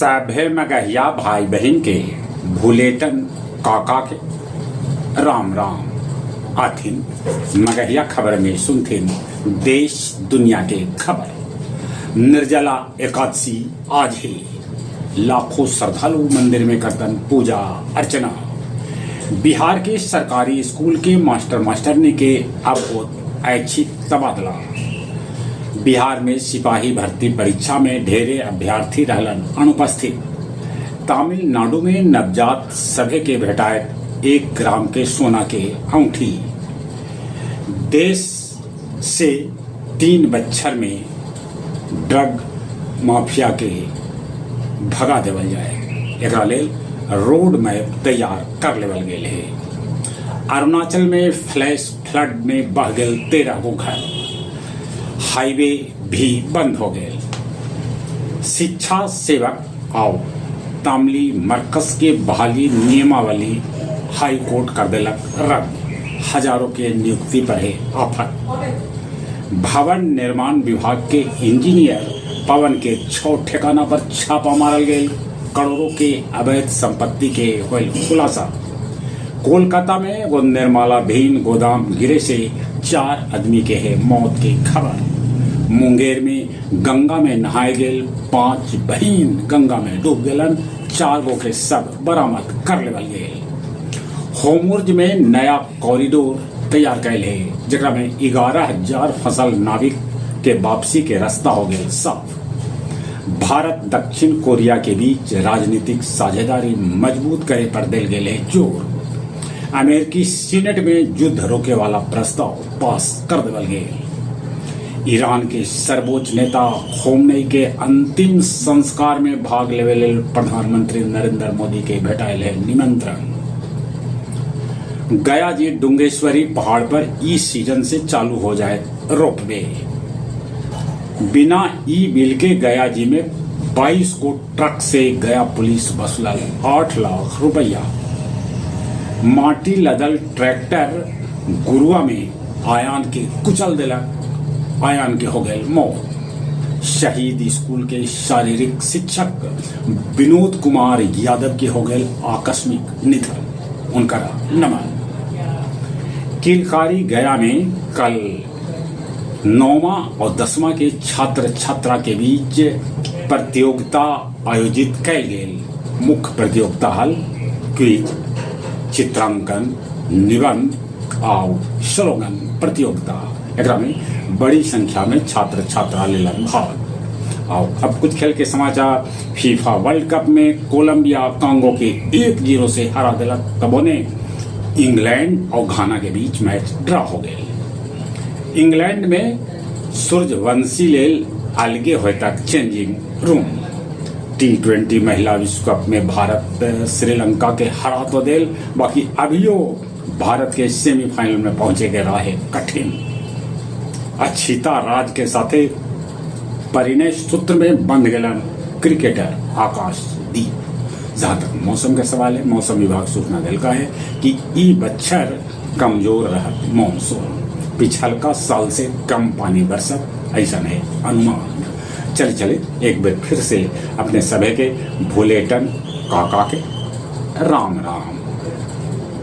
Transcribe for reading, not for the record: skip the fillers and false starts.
सभे मगहिया भाई बहिन के भुलेटन काका के राम राम। आथिन मगहिया खबर में सुनथिन देश दुनिया के खबर। निर्जला एकादशी आज ही लाखों श्रद्धालु मंदिर में करतन पूजा अर्चना। बिहार के सरकारी स्कूल के मास्टर मास्टरनी के अब होत ऐच्छिक तबादला। बिहार में सिपाही भर्ती परीक्षा में ढेरे अभ्यर्थी रहलन अनुपस्थित। तमिलनाडु में नवजात सभे के भेटाए 1 ग्राम के सोना के अंगूठी। देश से 3 बच्छर में ड्रग माफिया के भगा देवल जाए, एकरा लेल रोड मैप तैयार कर लेवल गेल है। अरुणाचल में फ्लैश फ्लड में बह गेल 13 गो घर, हाईवे भी बंद हो गए। शिक्षा सेवक आओ तामली मरकज के बहाली नियमावली हाई कोर्ट कर देलक रद्द, हजारों के नियुक्ति पर है आफत। भवन निर्माण विभाग के इंजीनियर पवन के छह ठिकाना पर छापा मारल गए, करोड़ों के अवैध संपत्ति के होल खुलासा। कोलकाता में एगो निर्माणाधीन गोदाम गिरे से चार आदमी के है मौत की खबर। मुंगेर में गंगा में नहाए गेल पांच बहिन गंगा में डूब गेलन, चार गो के शव बरामद कर लेवल गेल। होर्मुज में नया कॉरिडोर तैयार कैल है, जेकरा में 11,000 फसल नाविक के वापसी के रास्ता हो गए साफ। भारत दक्षिण कोरिया के बीच राजनीतिक साझेदारी मजबूत करे पर दिल गेल है जोर। अमेरिकी सीनेट में युद्ध रोके वाला प्रस्ताव पास कर देवल गेल। ईरान के सर्वोच्च नेता खोमनेई के अंतिम संस्कार में भाग लेवे लेल प्रधानमंत्री नरेंद्र मोदी के भेटायल है निमंत्रण। गया जी डुंगेश्वरी पहाड़ पर ई सीजन से चालू हो जाए रोपवे। बिना ई बिल के गया जी में 22 को ट्रक से गया पुलिस वसूलल 8 लाख रुपया। माटी लदल ट्रैक्टर गुरुआ में आयान के कुचल दिलक, आयान के हो गए मौत। शहीद स्कूल के शारीरिक शिक्षक विनोद कुमार यादव के हो गए आकस्मिक निधन, उनका नमन। किलकारी गया में कल नौवा और 10वां के छात्र छात्रा के बीच प्रतियोगिता आयोजित कैल गेल। मुख्य प्रतियोगिता हल क्विज, चित्रांकन, निबंध और स्लोगन प्रतियोगिता। एकरा में बड़ी संख्या में छात्र छात्रा लेलन भाग। और अब कुछ खेल के समाचार। फीफा वर्ल्ड कप में कोलंबिया कांगो के 1-0 से हरा दिलक, तबोने इंग्लैंड और घाना के बीच मैच ड्रॉ हो गए। इंग्लैंड में सूर्यवंशी लेल अलगे होय तक चेंजिंग रूम। टी20 महिला विश्व कप में भारत श्रीलंका के हरा तो देल, बाकी अभियो भारत के सेमीफाइनल में पहुंचे के राह कठिन। अक्षिता राज के साथे परिणय सूत्र में बंध गेलन क्रिकेटर आकाश दीप। जहां तक मौसम के सवाल है, मौसम विभाग सूचना दिलका है कि ई बच्छर कमजोर रहत मानसून, पिछलका साल से कम पानी बरसत, ऐसा है अनुमान। चले चले, एक बार फिर से अपने सभे के भुलेटन काका के राम राम।